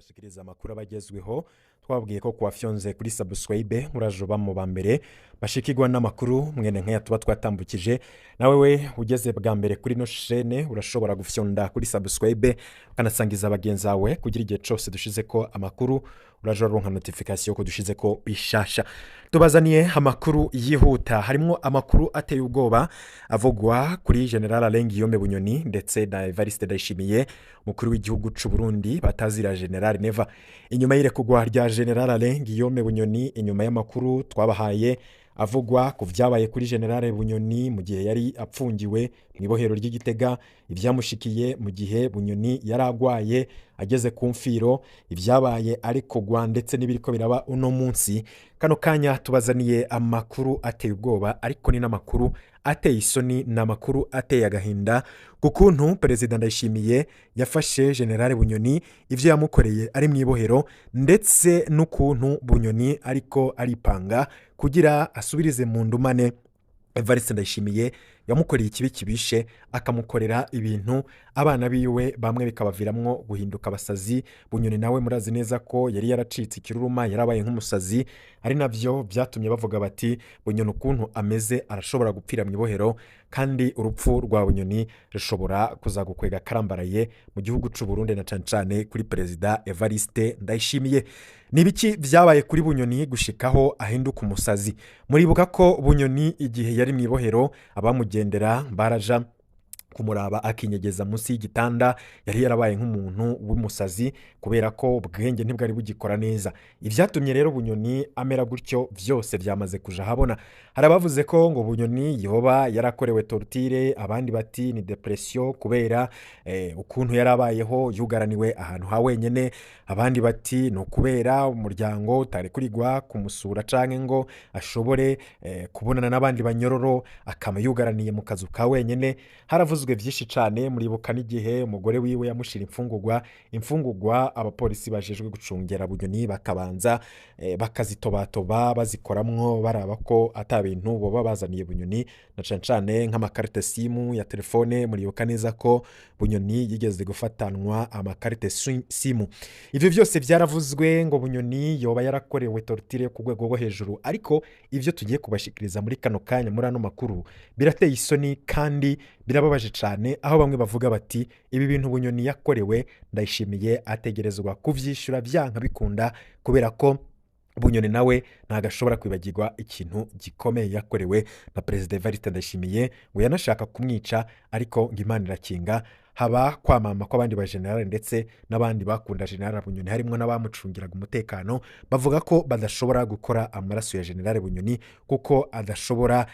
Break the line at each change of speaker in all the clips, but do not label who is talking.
Tubashikiriza amakuru abagezweho. Twababwiye ko kuwafyonze kuri subscribe urajoba mu ba mbere bashikirwa n'amakuru mwene nk'aya tuba twatambukije. Nawe we ugeze bwa mbere kuri ino chaîne, urashobora gufyonda kuri subscribe, ukanasangiza bagenzi bawe, kugira igihe cose dushize ko amakuru uraja uronka notification ko dushize ko bishasha. Tubazaniye amakuru yihuta, harimo amakuru ateye ubwoba avugwa kuri General Alain Guillaume Bunyoni ndetse na Evariste Ndayishimiye, mukuru w'igihugu c'u Burundi batazira General Neva. Inyuma y'irekugwa rya General Alain Guillaume Bunyoni, inyuma y'amakuru twabahaye avugwa ku vyabaye kuri General Bunyoni mu gihe yari apfungiwe mu ibohero ry'Igitega, ibyamushikiye mu gihe Bunyoni yari agwaye ageze ku mfiro, ibyabaye ari kugwa ndetse n'ibiriko biraba uno munsi, kano kanya tubazaniye amakuru ateye ubwoba, ariko ni n'amakuru ateye isoni, ni amakuru ateye agahinda ku kuntu Perezida Ndayishimiye yafashe General Bunyoni, ivyo yamukoreye ari mu ibohero, ndetse n'ukuntu Bunyoni ariko aripanga kugira asubirize mu ndumane Evariste Ndayishimiye yamukoreye ikibi kibishe, akamukorera ibintu abana biwe bamwe bikabaviramwo guhinduka abasazi. Bunyoni nawe murazi neza ko yari yaracitse ikiruruma, yarabaye nk'umusazi, ari navyo byatumye bavuga bati: "Bunyoni ukuntu ameze arashobora gupfira mu ibohero, kandi urupfu rwa Bunyoni rushobora kuzagukwega karambaraye mu gihugu c'u Burundi, na cane cane kuri Perezida Evariste Ndayishimiye." Ni ibiki vyabaye kuri Bunyoni gushikaho ahinduka umusazi? Muribuka ko Bunyoni igihe yari mu ibohero abamugendera baraja kumuraba akinyegeza munsi y'igitanda. Yari yarabaye nk'umuntu w'umusazi kubera ko ubwenge ntibwari bugikora neza. Ibyatumye rero Bunyoni amera gutyo byose byamaze kuja ahabona. Hari abavuze ko ngo Bunyoni yoba yarakorewe torture, abandi bati ni dépression kubera ukuntu yarabayeho yugaraniwe ahantu ha wenyene, abandi bati ni ukubera umuryango utarekurigwa kumusura canke ngo ashobore kubonana n'abandi banyororo, akaba yugaraniye mu kazu ka wenyene. Haravuzwe byinshi cane. Muribuka n'igihe umugore wiwe yamushira imfungurwa, abapolisi bajejwe gucungera Bunyoni bakabanza bakazitobatoba, bazikoramwo baraba ko ata bintu boba bazaniye Bunyoni, na cane cane nk'ama carte SIM ya telefone. Muribuka neza ko Bunyoni yigeze gufatanwa ama carte SIM. Ivyo vyose vyaravuzwe ngo Bunyoni yoba yarakorewe torture ku rwego rwo hejuru, ariko ivyo tugiye kubashikiriza muri kano kanya muri ano makuru birateye isoni kandi birababaje cane, aho bamwe bavuga bati ibi bintu Bunyoni yakorewe, Ndayishimiye ategerezwa kuvyishura vyanka bikunda, kubera ko Bunyoni nawe ntabwo ashobora kwibagirwa ikintu gikomeye yakorewe na Perezida Evariste Ndayishimiye. Ngo yanashaka kumwica, ariko ngo Imana irakinga, haba kwamama kw'abandi ba generale ndetse n'abandi bakunda General Bunyoni, harimo n'abamucungiraga umutekano, bavuga ko badashobora gukora amaraso ya General Bunyoni kuko adashobora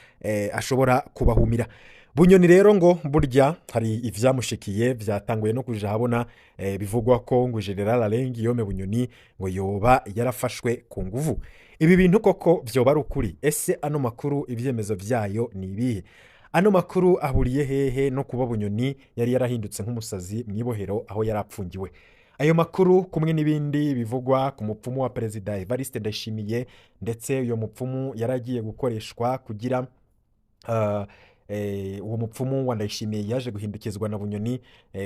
ashobora kubahumira. Bunyoni rero ngo burya hari ivyamushikiye byatanguye no kuja habona. Bivugwa ko ngo General Alain Guillaume Bunyoni ngo yoba yarafashwe ku nguvu. Ibi bintu koko vyoba ari ukuri? Ese ano makuru ivyemezo vyayo ni ibihe? Ano makuru ahuriye hehe no kuba Bunyoni yari yarahindutse nk'umusazi mu ibohero aho yari apfungiwe? Ayo makuru kumwe n'ibindi bivugwa ku mupfumu wa Perezida Evariste Ndayishimiye, ndetse uyo mupfumu yaragiye gukoreshwa kugira uwo mupfumu wa Ndayishimiye yaje guhindukizwa na Bunyoni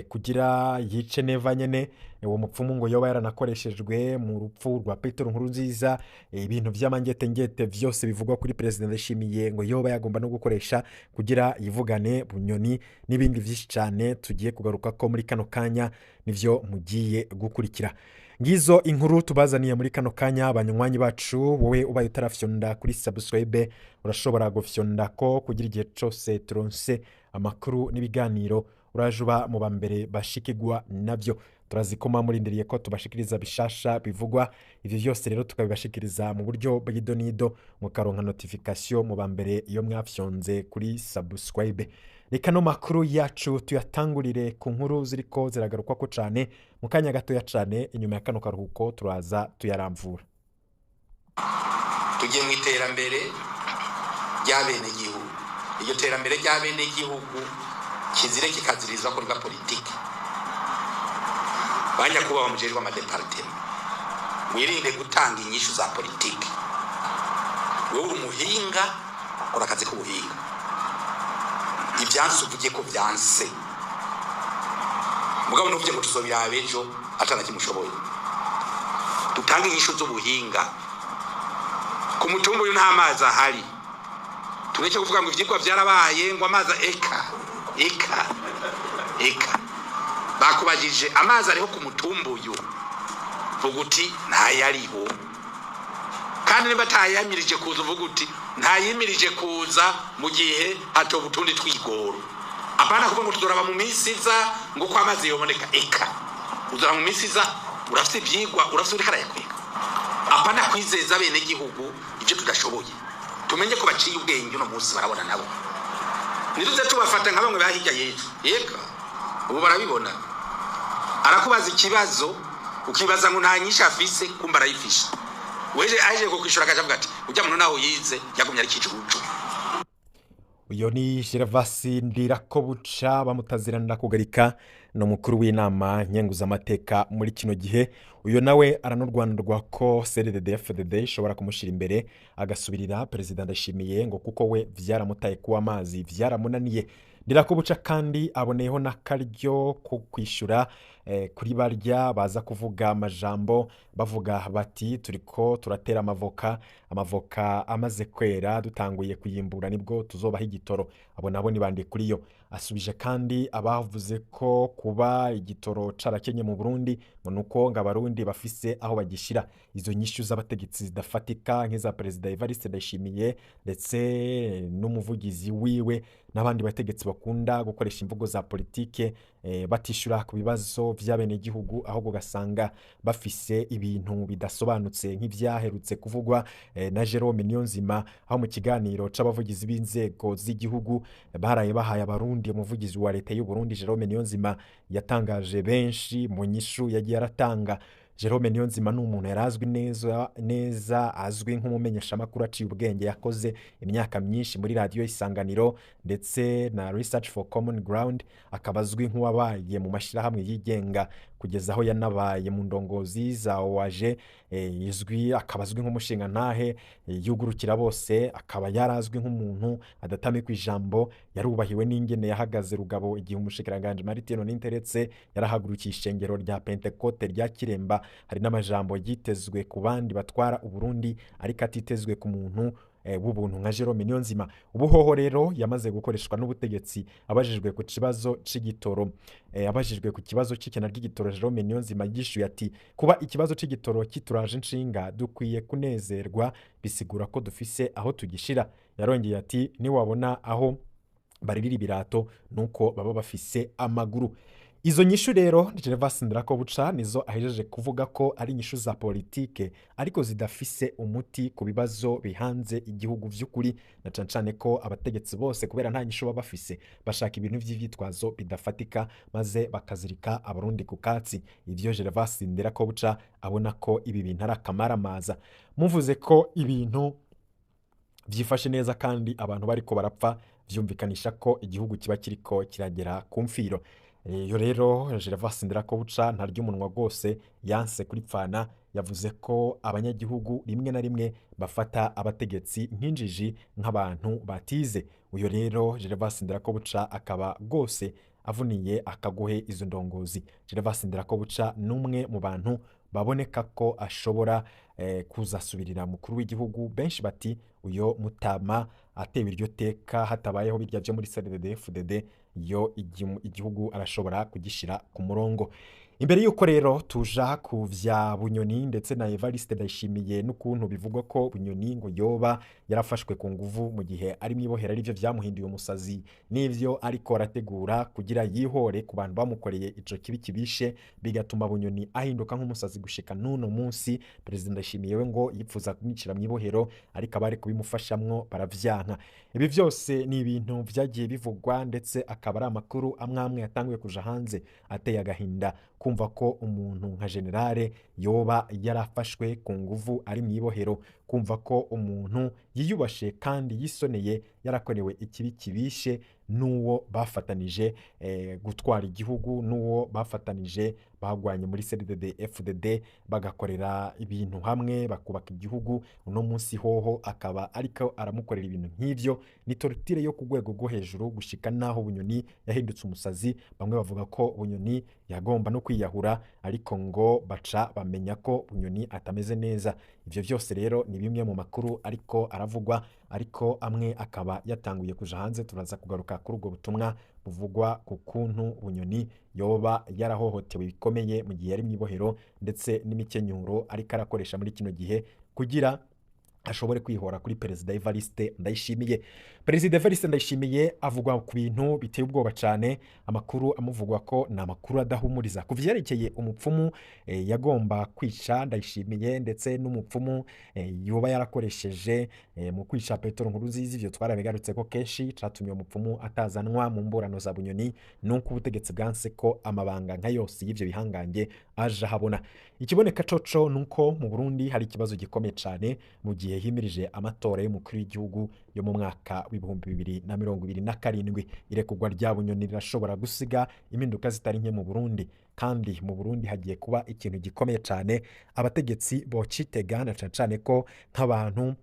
kugira yice Neva nyene. Uwo mupfumu ngo yoba yaranakoreshejwe mu rupfu rwa Petero Nkurunziza. Ibintu vy'amangetengete vyose bivugwa kuri Perezida Ndayishimiye ngo yoba yagomba no gukoresha kugira yivugane Bunyoni, n'ibindi vyinshi cane tugiye kugaruka ko muri kano kanya, nivyo mugiye gukurikira. Ngizo inkuru tubazaniye muri kano kanya, abanywanyi bacu. Wowe ubaye utarafyonda kuri subscribe, urashobora gufyonda ko kugira igihe cose turonse amakuru n'ibiganiro uraje uba mu ba mbere bashikirwa nabyo. Turazikoma murindiriye ko tubashikiriza bishasha bivugwa. Ivyo vyose rero tukabibashikiriza mu buryo bw'idonido, mukaronka notification mu ba mbere iyo mwafyonze kuri subscribe. Reka no makuru yacu tuyatangurire ku nkuru ziriko ziragarukwako cane mu kanya gatoya cane. Inyuma ya kano karuhuko turaza tuyaramvura.
Tugiye mu iterambere ry'abenegihugu. Iryo terambere ry'abenegihugu kizire kikazirizwa ko riba politiki. Ba nyakubahwa mujejwe ama départements, wirinde gutanga inyishu za politiki. Wowe uri umuhinga, kora akazi k'ubuhinga. Ibyanse uvuge ko byanse, mugabo nuvuge ngo tuzobiraba ejo atana kimushoboye. Utanga inyishu z'ubuhinga. Ku mutumba uyu nta mazi ahari, tureke kuvuga ngo ivyigwa vyarabaye ngo amazi, eka eka eka. Bakubajije amazi ariho ku mutumba uyu, vuga uti ntayariho. Kandi niba atayamirije kuza, uvuga uti ntayimirije kuza mu gihe hatoba utundi twigoro. Apana kuvuga ngo tuzoraba mu minsi iza ngo uko amazi yoboneka. Eka, uzora mu minsi iza, urafite ivyigwa, urafite uriko arayakwega. Apana kwizeza bene gihugu ibyo tudashoboye. Tumenye ko baciye ubwenge, uno munsi barabona nabo. Ntiduze tubafata nka bamwe bahirya y'ejo. Eka, ubu barabibona. Arakubaza ikibazo ukibaza ngo nta nyishu afise, kumba arayifishe. Weje aje kukwishura akaja avuga ati ujya muntu naho yize yagumye ari kijuju.
Uyo ni Gervasi Ndirakobuca bamutaziranira kugarika, ni umukuru w'inama nkenguzamateka muri kino gihe. Uyo nawe aranurwanirwa ko CNDD-FDD ishobora kumushyira imbere agasubirira Perezida Ndayishimiye, ngo kuko we vyaramutaye kuba amazi vyaramunaniye. Ndirakobuca kandi aboneyeho n'akaryo ko kwishyura kuri barya baza kuvuga amajambo bavuga bati turiko turatera amavoka, amavoka amaze kwera dutanguye kuyimbura nibwo tuzobaha igitoro. Abo nabo ni bande kuri yo. Asubije kandi abavuze ko kuba igitoro carakenye mu Burundi ngo nuko ngo abarundi bafise aho bagishira. Izo nyishu z'abategetsi zidafatika nk'iza Perezida Evariste Ndayishimiye ndetse n'umuvugizi wiwe n'abandi bategetsi bakunda gukoresha imvugo za politike, batishura ku bibazo vy'abenegihugu, ahubwo ugasanga bafise ibintu bidasobanutse nk'ivyaherutse kuvugwa na Jerome Niyonzima, aho mu kiganiro c'abavugizi b'inzego z'igihugu baraye bahaye abarundi, umuvugizi wa leta y'u Burundi Jerome Niyonzima yatangaje benshi mu nyishu yagiye aratanga. Jerome Niyonzima ni umuntu yarazwi neza neza, azwi nk'umumenyeshamakuru aciye ubwenge, yakoze imyaka myinshi muri radiyo Isanganiro ndetse na Research for Common Ground, akaba azwi nk'uwabaye mu mashyirahamwe yigenga kugeza aho yanabaye mu ndongozi za OAG, izwi akaba azwi nk'umushingantahe yugurukira bose, akaba yarazwi nk'umuntu adatamikwa ijambo, yarubahiwe n'ingene yahagaze rugabo igihe umushikiranganji Martino Ninteretse yarahagurukiye ishengero rya Pentecote rya Kiremba. Hari n'amajambo yitezwe ku bandi batwara Uburundi ariko atitezwe ku muntu w'ubuntu nka Jerome Niyonzima. Ubuhoho rero yamaze gukoreshwa n'ubutegetsi. Abajijwe ku kibazo c'igitoro, abajijwe ku kibazo c'ikena ry'igitoro, Jerome Niyonzima yishuye ati kuba ikibazo c'igitoro kituraje inshinga dukwiye kunezerwa, bisigura ko dufise aho tugishira. Yarongeye ati niwabona aho baririra ibirato nuko baba bafise amaguru. Izo nyishu rero Gervas Ndirakobuca nizo ahejeje kuvuga ko ari inyishu za politike ariko zidafise umuti ku bibazo bihanze igihugu vy'ukuri, na cane cane ko abategetsi bose kubera nta nyishu baba bafise bashaka ibintu vy'ivyitwazo bidafatika maze bakazirika abarundi ku katsi. Ivyo Gervas Ndirakobuca abona ko ibi bintu ari akamaramaza. Muvuze ko ibintu vyifashe neza kandi abantu bariko barapfa, vyumvikanisha ko igihugu kiba kiriko kiragera ku mfiro. Iyo rero Gervas Ndirakobuca ntarya umunwa rwose, yanse kuripfana, yavuze ko abanyagihugu rimwe na rimwe bafata abategetsi nk'injiji, nk'abantu batize. Uyo rero Gervas Ndirakobuca akaba rwose avuniye akaguhe izo ndongozi. Gervas Ndirakobuca n'umwe mu bantu baboneka ko ashobora kuzasubirira mukuru w'igihugu. Benshi bati uyo mutama atewe iryo teka hatabayeho birya byo muri CNDD-FDD, yo igihugu arashobora kugishira ku murongo. Imbere yuko rero tuja ku vya Bunyoni ndetse na Evariste Ndayishimiye n'ukuntu bivugwa ko Bunyoni ngo yoba yarafashwe ku nguvu mu gihe ari mwibohera, arivyo vyamuhinduye umusazi, n'ivyo ariko arategura kugira yihore ku bantu bamukoreye ico kibi kibishe, bigatuma Bunyoni ahinduka nk'umusazi gushika n'uno munsi. Perezida Ndayishimiye we ngo yipfuza kumwicira mwibohero, ariko abari kubimufashamwo baravyanka. Ibi vyose ni ibintu vyagiye bivugwa ndetse akaba ari amakuru amwe amwe yatanguye kuja hanze ateye agahinda, kumva ko umuntu nka generale yoba yarafashwe ku nguvu ari mwibohero. Kumva ko umuntu yiyubashe kandi yisoneye yarakorewe ikibi kibishe n'uwo bafatanije gutwara igihugu, n'uwo bafatanije bagwanye muri CNDD FDD, bagakorera ibintu hamwe bakubaka igihugu, uno munsi hoho akaba ariko aramukorera ibintu nk'ivyo. Ni torture yo ku rwego rwo hejuru, gushika naho Bunyoni yahindutse umusazi. Bamwe bavuga ko Bunyoni yagomba no kwiyahura, ariko ngo baca bamenya ko Bunyoni atameze neza. Ivyo vyose rero ni bimwe mu makuru ariko aravugwa, ariko amwe akaba yatanguye kuja hanze. Turaza kugaruka kuri ubwo butumwa buvugwa ku kuntu Bunyoni yoba yarahohotewe bikomeye mu gihe yari mw'ibohero, ndetse n'imikenyuro ariko arakoresha muri kino gihe kugira ashobore kwihora kuri Perezida Evariste Ndayishimiye. Perezida Evariste Ndayishimiye avugwa ku bintu biteye ubwoba cyane. Amakuru amuvugwa ko ni amakuru adahumuriza ku vyerekeye umupfumu yagomba kwica Ndayishimiye, ndetse n'umupfumu yoba yarakoresheje mu kwica Petero Nkurunziza. Ivyo twarabigarutse ko kenshi. Catumye uwo mupfumu atazanwa mu mburano za Bunyoni nuko ubutegetsi bwanse ko amabanga nka yose y'ivyo bihangange aje ahabona. Ikiboneka coco nuko mu Burundi hari ikibazo gikomeye cyane mu gihe himirije amatora y'umukuru w'igihugu yo mu mwaka w'2027. Irekurwa rya Bunyoni rirashobora gusiga impinduka zitari nke mu Burundi, kandi mu Burundi hagiye kuba ikintu gikomeye cyane abategetsi bocitega, na cane cane ko nk'abantu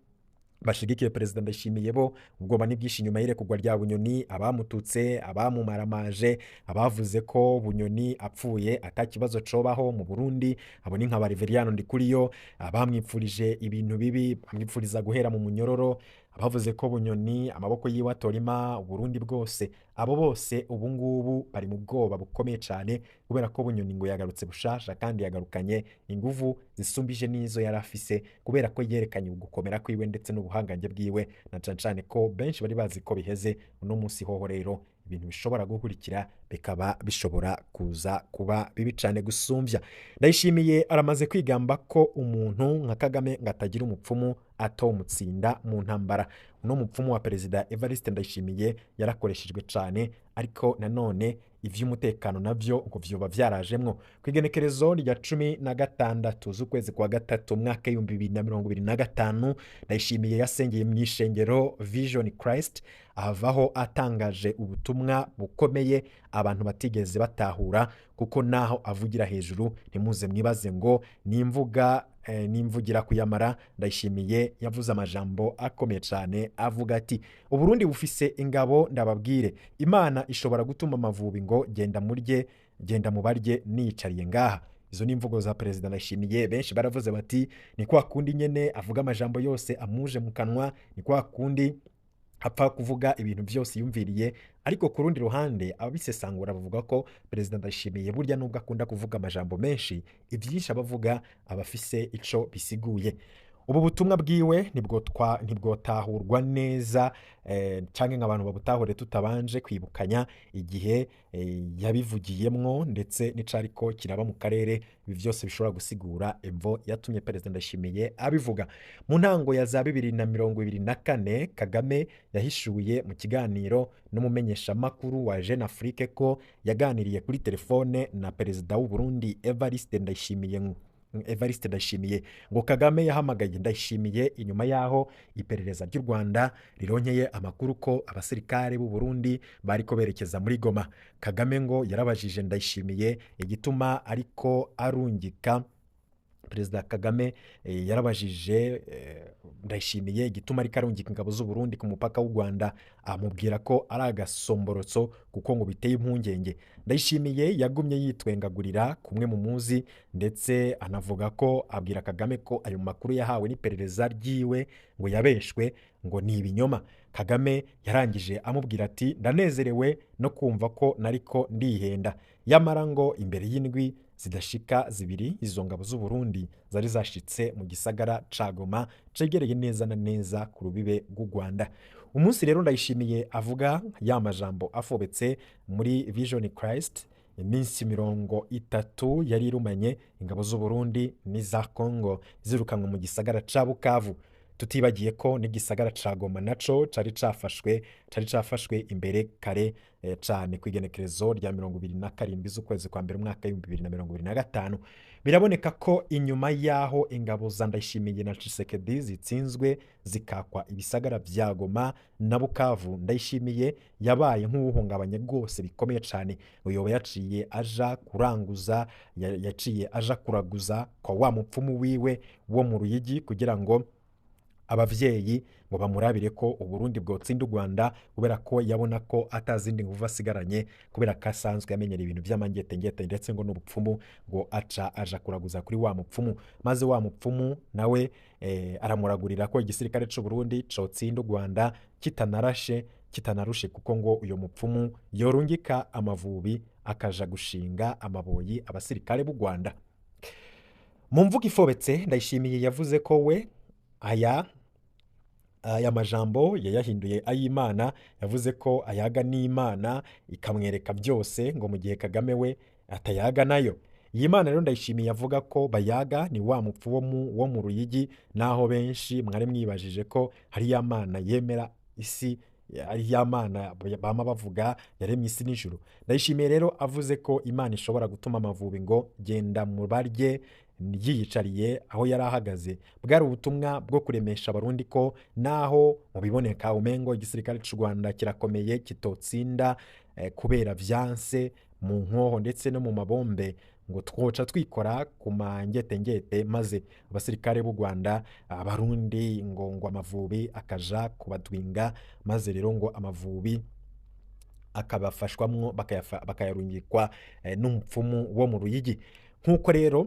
bashigikiye Perezida Ndayishimiye bo ubwoba ni bwinshi nyuma y'irekurwa rya Bunyoni. Abamututse, abamumaramaje, abavuze ko Bunyoni apfuye atakibazo cobaho mu Burundi, abo ni nka ba Reveriyano Ndikuriyo, abamwipfurije ibintu bibi, bamwipfuriza guhera mu munyororo, abavuze ko Bunyoni amaboko yiwe atorima Uburundi bwose, abo bose ubu ngubu bari mu bwoba bukomeye cyane, kubera ko Bunyoni ngo yagarutse bushasha kandi yagarukanye inguvu zisumbije n'izo yari afise, kubera ko yerekanye ugukomera kwiwe ndetse n'ubuhangange bwiwe, na cane cane ko benshi bari bazi ko biheze. Uno munsi hoho rero ibintu bishobora gukurikira bikaba bishobora kuza kuba bibi cane gusumvya. Ndayishimiye aramaze kwigamba ko umuntu nka Kagame ngo atagira umupfumu atomutsinda mu ntambara. Uno mupfumu wa Perezida Evariste Ndayishimiye yarakoreshejwe cane, ariko nanone ivy'umutekano navyo ngo vyoba vyarajemwo. Kw'igenekerezo rya 16 z'ukwezi kwa gatatu umwaka 2025, Ndayishimiye yasengeye mw'ishengero Vision Christ, avaho atangaje ubutumwa bukomeye abantu batigeze batahura, kuko naho avugira hejuru ntimuze mwibaze ngo nimvuga nimvugira kuyamara. Ndayishimiye yavuze amajambo akomeye cyane, avuga ati: Uburundi bufise ingabo, ndababwire, Imana ishobora gutuma amavubi ngo genda murye, genda mubarye niyicariye ngaha. Izo ni imvugo za Perezida Ndayishimiye. Benshi baravuze bati ni kwa kundi nyene avuga amajambo yose amuje mu kanwa, ni kwa kundi apfa kuvuga ibintu byose yumviriye. Ariko ku rundi ruhande ababisesangura bavuga ko Perezida Ndayishimiye burya nubwo akunda kuvuga amajambo menshi, ibyinshi abavuga abafise ico bisiguye. Ubu butumwa bwiwe ntibwotahurwa neza canke ngo abantu babutahure tutabanje kwibukanya igihe yabivugiyemwo ndetse n'icariko kiraba mu karere. Ibi byose bishobora gusigura imvo yatumye Perezida Ndayishimiye abivuga. Mu ntango ya za 2024, Kagame yahishuye mu kiganiro n'umumenyeshamakuru wa Jeune Afrique ko yaganiriye kuri telefone na Perezida w'u Burundi Evariste Ndayishimiye. Evariste Ndayishimiye ngo Kagame yahamagaye Ndayishimiye inyuma yaho iperereza ry'u Rwanda rironkeye amakuru ko abasirikare b'u Burundi bariko berekeza muri Goma. Kagame ngo yarabajije Ndayishimiye igituma ariko arungika. Perezida Kagame yarabajije Ndayishimiye igituma ariko arungika ingabo z'u Burundi ku mupaka w'u Rwanda, amubwira ko ari agasomborotso kuko ngo biteye impungenge. Ndayishimiye yagumye yitwengagurira kumwe mu muzi, ndetse anavuga ko abwira Kagame ko ayo makuru yahawe n'iperereza ryiwe ngo yabeshwe, ngo ni ibinyoma. Kagame yarangije amubwira ati ndanezerewe no kumva ko nariko ndihenda. Yamara ngo imbere y'indwi zidashika zibiri izo ngabo z'u Burundi zari zashitse mu gisagara ca Goma cegereye neza na neza ku rubibe rw'u Rwanda. Umunsi rero Ndayishimiye avuga ya majambo afobetse muri Vision Christ, iminsi 30 yari irumanye ingabo z'u Burundi n'iza Congo zirukanwe mu gisagara ca Bukavu. Tutibagiye ko n'igisagara ca Goma naco cari cafashwe imbere kare cane kw'igenekerezo rya 27 z'ukwezi kwa mbere umwaka 2025. Biraboneka ko inyuma y'aho ingabo za Ndayishimiye na Tshisekedi zitsinzwe zikakwa ibisagara vya Goma na Bukavu, Ndayishimiye yabaye nk'uwuhungabanye rwose bikomeye cyane. Uyoba yaciye aja kuranguza, yaciye aja kuraguza kwa wa mupfumu wiwe wo mu Ruyigi kugira ngo abavyeyi ngo bamurabire ko Uburundi bwotsinda u Rwanda, kubera ko yabona ko atazindi nguvu asigaranye, kubera ko asanzwe amenyera ibintu by'amangetengete ndetse ngo n'ubupfumu, ngo aca aja kuraguza kuri wa mupfumu, maze wa mupfumu nawe aramuragurira ko igisirikare c'u Burundi cotsinda u Rwanda kitanarashe kitanarushe, kuko ngo uyo mupfumu yorungika amavubi akaja gushinga amaboyi abasirikare b'u Rwanda. Mu mvugo ifobetse, Ndayishimiye yavuze ko we aya majambo yayahinduye ay'Imana. Yavuze ko ayaga n'Imana ikamwereka byose, ngo mu gihe Kagame we atayaga nayo. Iyi Mana rero Ndayishimiye avuga ko bayaga ni wa mupfu wo mu Ruyigi, naho benshi mwari mwibajije ko hari ya Mana yemera isi, ari ya Mana bama bavuga yaremye isi n'ijuru. Ndayishimiye rero avuze ko Imana ishobora gutuma amavubi ngo genda mubarye yiyicariye aho yari ahagaze. Bwari ubutumwa bwo kuremesha Abarundi ko naho mu biboneka umengo igisirikare cy'u Rwanda kirakomeye kitotsinda, kubera vyanse mu nkoho ndetse no mu mabombe, ngo twoca twikora ku mangetengete maze abasirikare b'u Rwanda, Abarundi ngo amavubi akaja kubadwinga, maze rero ngo amavubi akabafashwamwo bakayarungikwa n'umupfumu wo mu Ruyigi. Nk'uko rero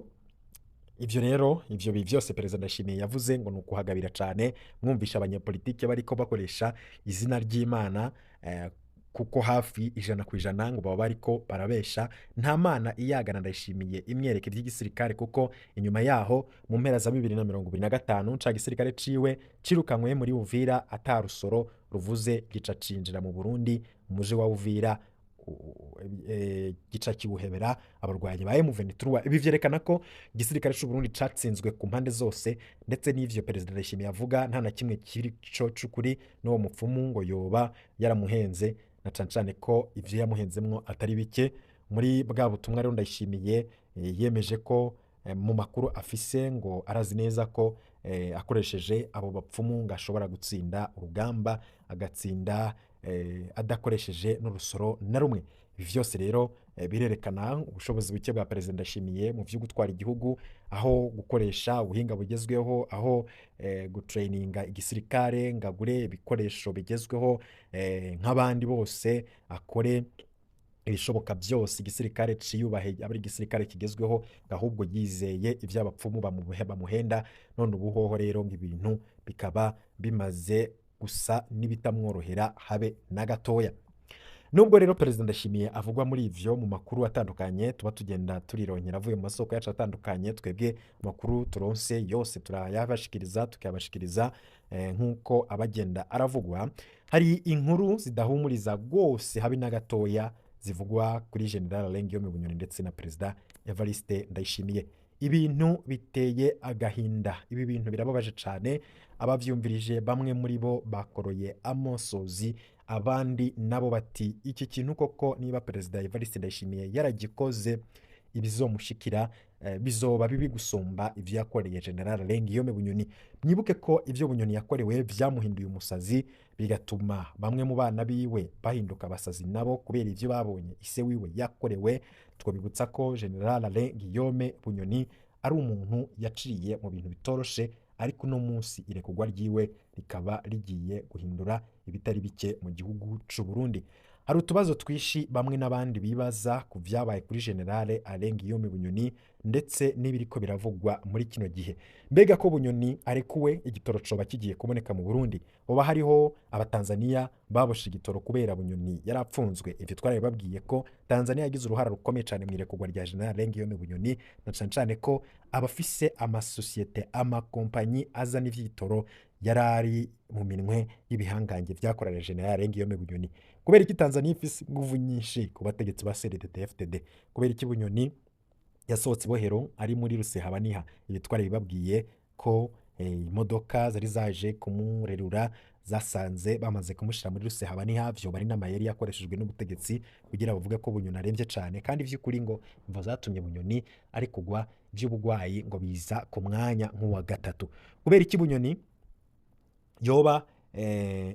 ivyo rero ivyo byose Perezida Ndayishimiye yavuze ngo ni ukuhagabira cyane, mwumvisha abanyepolitike bariko bakoresha izina ry'Imana, kuko hafi 100% ngo baba bariko barabesha. Nta Mana iyagana Ndayishimiye imwereka iby'igisirikare, kuko inyuma yaho mu mpera za 2025 ca gisirikare ciwe cirukanywe muri Uvira atarusoro ruvuze, gica cinjira mu Burundi muje wa Uvira, gica kiwuhebera abarwanyi ba M23. Ibi vyerekana ko igisirikare c'u Burundi catsinzwe ku mpande zose, ndetse n'ivyo Perezida Ndayishimiye avuga nta na kimwe kiri co c'ukuri. N'uwo mupfumu ngo yoba yaramuhenze, na cane cane ko ivyo yamuhenzemwo atari bike. Muri bwa butumwa rero Ndayishimiye yemeje ko mu makuru afise ngo arazi neza ko akoresheje abo bapfumu ngo ashobora gutsinda urugamba, agatsinda adakoresheje n'urusoro na rumwe. Ibi vyose rero birerekana ubushobozi buke bwa Perezida Ndayishimiye mu vyo gutwara igihugu, aho gukoresha ubuhinga bugezweho, aho gutraininga igisirikare ngo agure ibikoresho bigezweho nk'abandi bose, akore ibishoboka byose igisirikare ciyubahe, abe ari igisirikare kigezweho, ahubwo yizeye ivy'abapfumu bamuhenda. None ubuhoho rero ngo ibintu bikaba bimaze gusa n'ibitamworohera habe na gatoya. Nubwo rero Perezida Ndayishimiye avugwa muri ivyo mu makuru atandukanye tuba tugenda turironkera avuye mu masoko yacu atandukanye, twebwe amakuru turonse yose turayabashikiriza, tukayabashikiriza nk'uko abagenda aravugwa. Hari inkuru zidahumuriza rwose habe na gatoya zivugwa kuri General Alain Guillaume Bunyoni ndetse na Perezida Evariste Ndayishimiye. Ibintu biteye agahinda, ibi bintu birababaje cyane. Abavyumvirije bamwe muri bo bakoroye amosozi, abandi nabo bati iki kintu koko niba Perezida Evariste Ndayishimiye yaragikoze, ibizomushikira bizoba bibi gusumba ivyo yakoreye General Alain Guillaume Bunyoni. Mwibuke ko ivyo Bunyoni yakorewe vyamuhinduye umusazi, bigatuma bamwe mu bana biwe bahinduka abasazi nabo kubera ivyo babonye ise wiwe yakorewe. Twabibutsa ko General Alain Guillaume Bunyoni ari umuntu yaciye mu bintu bitoroshe, ariko uno munsi irekurwa ryiwe rikaba rigiye guhindura ibitari bike mu gihugu c'u Burundi. Hari utubazo twishi bamwe n'abandi bibaza ku vyabaye kuri General Alain Guillaume Bunyoni ndetse n'ibiriko biravugwa muri kino gihe. Mbega ko Bunyoni arekuwe, igitoro coba kigiye kuboneka mu Burundi? Hoba hariho abatanzania baboshe igitoro kubera Bunyoni yarapfunzwe? Ivyo twarabibabwiye ko Tanzania yagize uruhara rukomeye cane mu irekurwa rya General Alain Guillaume Bunyoni, na cane cane ko abafise amasosiyete, amakompanyi azana ivy'igitoro yarari mu minwe y'ibihangange vyakorana General Alain Guillaume Bunyoni. Kubera iki Tanzania ifise inguvu nyinshi ku bategetsi ba CNDD-FDD? Kubera iki Bunyoni yasohotse ibohero ari muri Rusehabaniha? Ibi twarabibabwiye ko Imodoka zari zaje kumurerura zasanze bamaze kumushira muri rusehaba ntihavyo bari n'amayeri yakoreshejwe n'ubutegetsi kugira bavuge ko Bunyoni aremvye cane, kandi vy'ukuri ngo imvo zatumye Bunyoni ari kugwa vy'ubugwayi ngo biza ku mwanya nk'uwa gatatu. Kubera iki Bunyoni yoba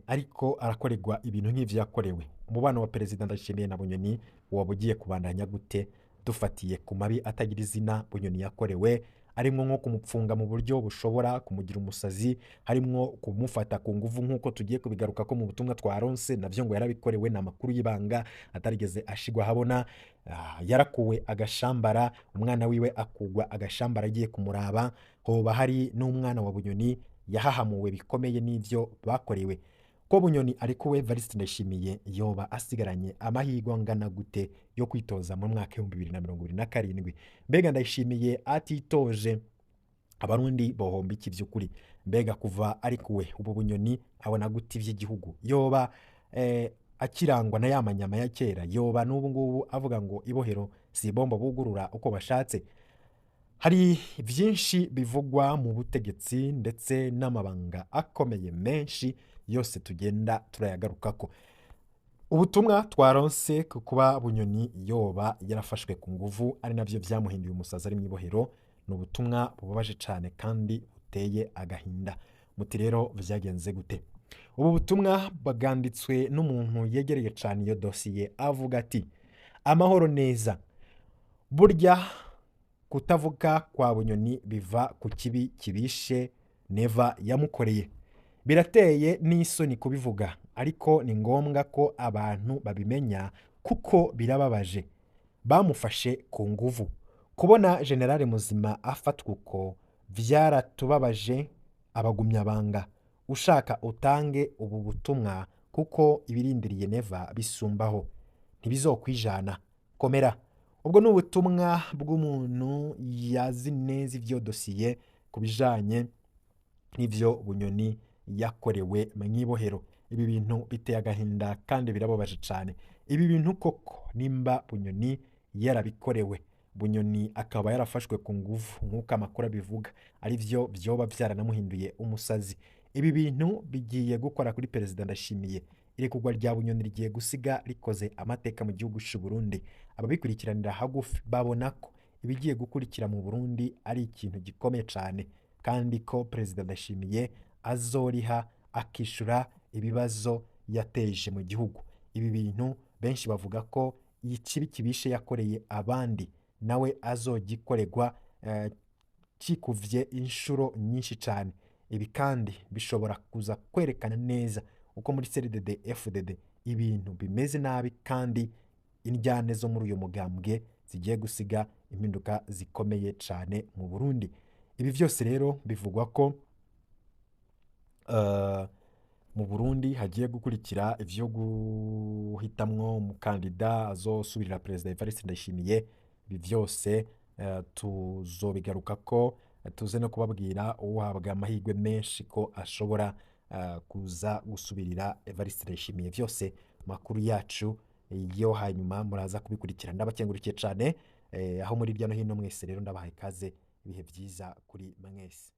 ariko arakorerwa ibintu nk'ivyo yakorewe? Umubano wa Perezida Ndayishimiye na Bunyoni woba ugiye kubandanya gute dufatiye ku mabi atagira izina Bunyoni yakorewe, harimwo nko kumupfunga mu buryo bushobora kumugira umusazi, harimwo kumufata ku nguvu nk'uko tugiye kubigaruka ko mu butumwa twaronse, navyo ngo yarabikorewe, ni amakuru y'ibanga atarigeze ashigwa habona. Yarakuwe agashambara, umwana wiwe akugwa agashambara agiye kumuraba. Hoba hari n'umwana wa Bunyoni yahahamuwe bikomeye n'ivyo bakorewe. Ko Bunyoni arikuwe, Evariste Ndayishimiye yoba asigaranye amahirwe angana gute yo kwitoza mu mwaka 2027? Mbega Ndayishimiye atitoje Abarundi bohomba iki vy'ukuri? Mbega kuva arikuwe ubu Bunyoni abona gute ivy'igihugu? Yoba akirangwa na ya manyama ya kera? Yoba n'ubu ngubu avuga ngo ibohero si bombo bugurura uko bashatse? Hari vyinshi bivugwa mu butegetsi ndetse n'amabanga akomeye menshi yose tugenda turayagarukako. Ubutumwa twaronse ku kuba Bunyoni yoba yarafashwe ku nguvu ari navyo vyamuhinduye umusazi ari mw'ibohero, ni ubutumwa bubabaje cane kandi buteye agahinda. Muti rero vyagenze gute? Ubu butumwa bwanditswe n'umuntu yegereye cane iyo dosiye, avuga ati: amahoro neza, burya kutavuga kwa Bunyoni biva ku kibi kibishe Neva yamukoreye. Birateye n'isoni kubivuga, ariko ni ngombwa ko abantu babimenya kuko birababaje. Bamufashe ku nguvu. Kubona Generale muzima afatwa uko vyaratubabaje abagumyabanga. Ushaka utange ubu butumwa kuko ibirindiriye Neva bisumbaho, ntibizokwijana. Komera. Ubwo ni ubutumwa bw'umuntu yazi neza ivyo dosiye ku bijanye n'ivyo Bunyoni yakorewe mw'ibohero. Ibi bintu biteye agahinda kandi birababaje cane. Ibi bintu koko nimba Bunyoni yarabikorewe, Bunyoni akaba yarafashwe ku nguvu nk'uko amakuru abivuga, ari vyo vyoba vyaranamuhinduye umusazi. Ibi bintu bigiye gukora kuri Perezida Ndayishimiye. Irekurwa rya Bunyoni rigiye gusiga rikoze amateka mu gihugu c'u Burundi. Ababikurikiranira hagufi babona ko ibigiye gukurikira mu Burundi ari ikintu gikomeye cane, kandi ko Perezida Ndayishimiye azoriha akishura ibibazo yateje mu gihugu. Ibi bintu benshi bavuga ko ikibi kibishe yakoreye abandi nawe azogikorerwa kikuvye inshuro nyinshi cane. Ibi kandi bishobora kuza kwerekana neza uko muri CNDD FDD ibintu bimeze nabi, kandi indyane zo muri uyu mugambwe zigiye gusiga impinduka zikomeye cane mu Burundi. Ibi vyose rero bivugwa ko mu Burundi hagiye gukurikira ivyo guhitamwo umukandida azosubirira Perezida Evariste Ndayishimiye. Ibi vyose tuzobigarukako, tuze no kubabwira uhabwa amahirwe menshi ko ashobora kuza gusubirira Evariste Ndayishimiye. Vyose makuru yacu yo hanyuma muraza kubikurikira. Ndabakengurikiye cane aho muri hirya no hino mwese rero ndabahaye ikaze, ibihe vyiza kuri mwese.